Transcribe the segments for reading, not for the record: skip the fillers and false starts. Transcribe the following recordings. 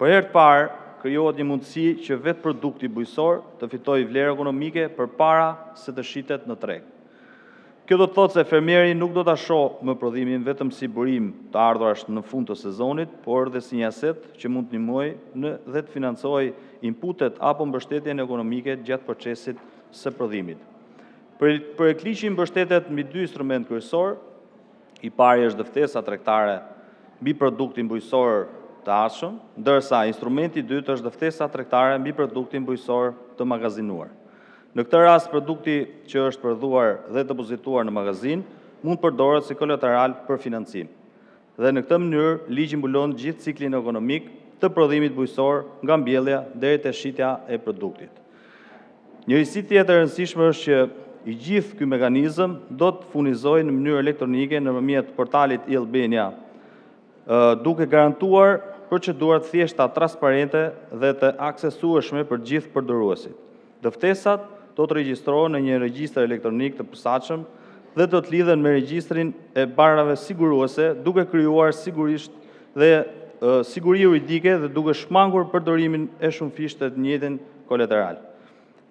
Për herë të parë krijohet një mundësi që vetë produkti bujqësor të fitojë vlerë ekonomike përpara se të shitet në treg. Kjo do të thotë se fermeri nuk do ta shohë më prodhimin vetëm si burim të ardhurash në fund të sezonit, por edhe si një aset që mund të ndihmojë dhe të financojë inputet apo mbështetjen ekonomike gjatë procesit të prodhimit. Projektligji mbështetet mbi dy instrumente kryesore. I pari është dëftesa tregtare mbi produktin bujqësor të ardhshëm, ndërsa instrumenti i dytë është dëftesa tregtare mbi produktin bujqësor të magazinuar. Në këtë rast, produkti që është prodhuar dhe depozituar në magazinë mund të përdoret si kolateral për financim. Dhe në këtë mënyrë ligji mbulon gjithë ciklin ekonomik të prodhimit bujqësor nga mbjellja deri te shitja e produktit. Një risi tjetër e rëndësishme është që i gjithë ky mekanizëm do të funksionojë në mënyrë elektronike nëpërmjet portalit e-Albania, duke garantuar procedura të thjeshta, transparente dhe të aksesueshme për të gjithë përdoruesit. Dëftesat do të regjistrohen në një regjistër elektronik të posaçëm dhe do të lidhen me regjistrin e barnave siguruese, duke krijuar sigurisht dhe siguri juridike dhe duke shmangur përdorimin e shumëfishtë të të njëjtit kolateral.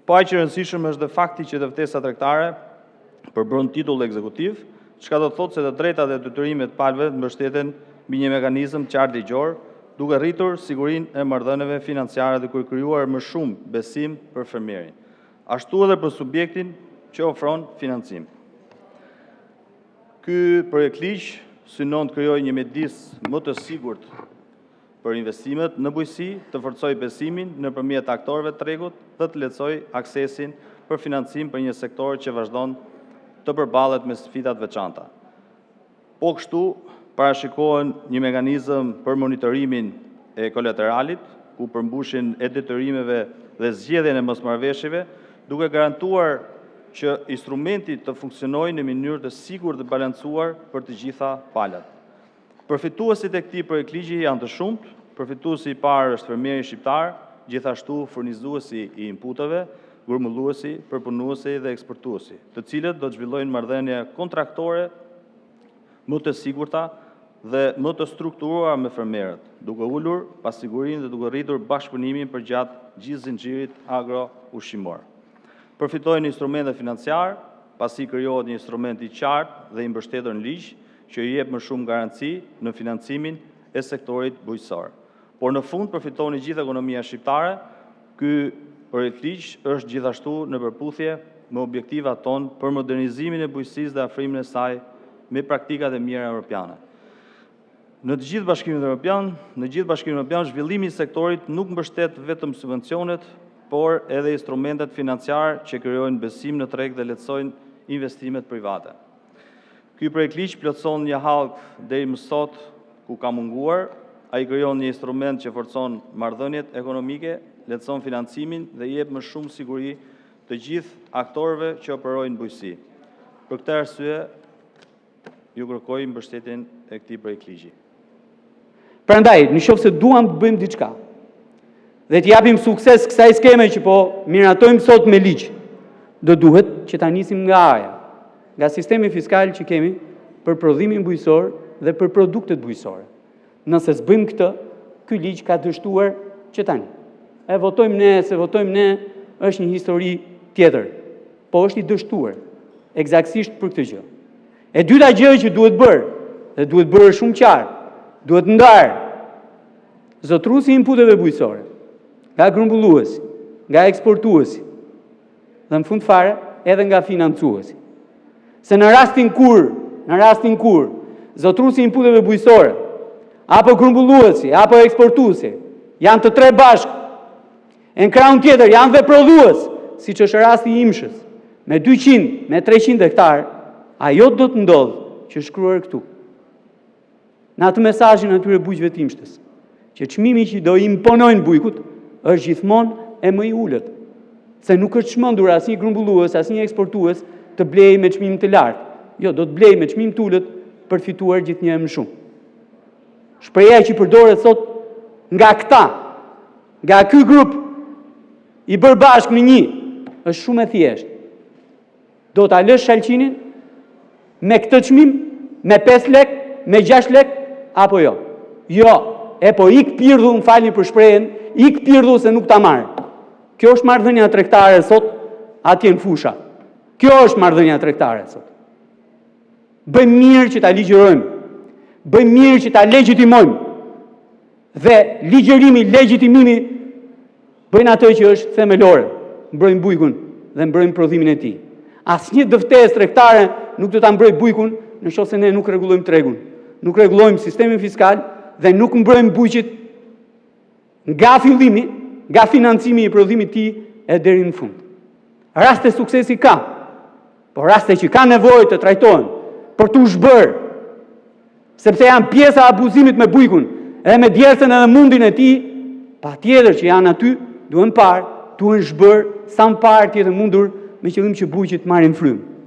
Po aq i rëndësishëm është edhe fakti që dëftesa tregtare përbën titull ekzekutiv, çka do të thotë se të drejtat dhe detyrimet e palëve mbështeten mbi një mekanizëm të qartë ligjor, duke rritur sigurinë e marrëdhënieve financiare dhe duke krijuar më shumë besim për fermerin, ashtu edhe për subjektin që ofron financim. Ky projektligj synon të krijojë një mjedis më të sigurt për investimet në bujqësi, të forcojë besimin nëpërmjet aktorëve të tregut dhe të lehtësojë aksesin për financim për një sektor që vazhdon të përballet me sfida të veçanta. Po kështu, parashikohet një mekanizëm për monitorimin e kolateralit, ku përmbushjen e detyrimeve dhe zgjidhjen e mosmarrëveshjeve, duke garantuar që instrumenti të funksionojë në mënyrë të sigurt dhe të balancuar për të gjitha palët. Përfituesit e këtij projektligji janë të shumtë. Përfituesi i parë është fermeri shqiptar, gjithashtu furnizuesi i inputeve, grumbulluesi, përpunuesi dhe eksportuesi, të cilët do të zhvillojnë marrëdhënie kontraktore më të sigurta dhe më të strukturuara me fermerët, duke ulur pasigurinë dhe duke rritur bashkëpunimin përgjatë gjithë zinxhirit agroushqimor. Përfitojnë instrumente financiare, pasi krijohet një instrument i qartë dhe i mbështetur në ligj, që u jep më shumë garanci në financimin e sektorit bujqësor. Por në fund përfiton e gjithë ekonomia shqiptare. Ky projektligj është gjithashtu në përputhje me objektivat tonë për modernizimin e bujqësisë dhe afrimin e saj me praktikat e mira evropiane. Në të gjithë Bashkimin Evropian, në gjithë Bashkimin Evropian, zhvillimi i sektorit nuk mbështet vetëm subvencionet, por edhe instrumentet financiare që krijojnë besim në treg dhe lehtësojnë investimet private. Ky projektligj plotëson një hallkë deri më sot ku ka munguar. Ai krijon një instrument që forcon marrëdhëniet ekonomike, lehtëson financimin dhe u jep më shumë siguri të gjithë aktorëve që operojnë në bujqësi. Për këtë arsye, ju kërkoj mbështetjen e këtij projektligji. Prandaj, në qoftë se duam të bëjmë diçka dhe t'i japim sukses kësaj skeme që po miratojmë sot me ligj, do të duhet që ta nisim nga A-ja, nga sistemi fiskal që kemi për prodhimin bujqësor dhe për produktet bujqësore. Nëse nuk e bëjmë këtë, ky ligj ka dështuar që tani. E votojmë ne, s'e votojmë ne, është një histori tjetër, por është i dështuar ekzaktësisht për këtë gjë. E dyta gjë që duhet bërë, dhe duhet bërë shumë qartë, duhet ndarë zotëruesi i inputeve bujqësore nga grumbulluesi, nga eksportuesi dhe në fund fare edhe nga financuesi. Se në rastin kur, në rastin kur zotëruesi i inputeve bujqësore apo grumbulluesi apo eksportuesi janë të tre bashkë, e në krahun tjetër janë dhe prodhues, siç është rasti i Imshtës, me 200, me 300 hektarë, ajo do të ndodhë që është shkruar këtu, në atë mesazhin e atyre bujqve të Imshtës, që çmimi që do t'i imponojnë bujkut është gjithmonë e më i ulët, se nuk është çmendur asnjë grumbullues, asnjë eksportues të blejë me çmim të lartë. Jo, do të blejë me çmim të ulët për të fituar gjithnjë e më shumë. Shprehja që përdoret sot nga këta, nga ky grup i bërë bashkë në një, është shumë e thjeshtë: do ta lësh shalqirin me këtë çmim, me 5 lekë, me 6 lekë, apo jo? Jo! Epo ik pirdhu, më falni për shprehjen, ik pirdhu, se nuk ta marr! Kjo është marrëdhënia tregtare sot atje në fusha. Kjo është marrëdhënia tregtare sot. Bëjmë mirë që ta ligjërojmë, bëjmë mirë që ta legjitimojmë dhe ligjërimi, legjitimimi bëjnë atë që është themelore, mbrojnë bujkun dhe mbrojnë prodhimin e tij. Asnjë dëftesë tregtare nuk do ta mbrojë bujkun në qoftë se ne nuk rregullojmë tregun, nuk rregullojmë sistemin fiskal dhe nuk mbrojmë bujqit nga fillimi, nga financimi i prodhimit të tij e deri në fund. Raste suksesi ka, por raste që kanë nevojë të trajtohen për t'u zhbërë, sepse janë pjesë e abuzimit me bujkun, edhe me djersën edhe mundin e tij, patjetër që janë aty, duhen parë, duhen zhbërë sa më parë të jetë e mundur, me qëllim që bujqit të marrin frymë.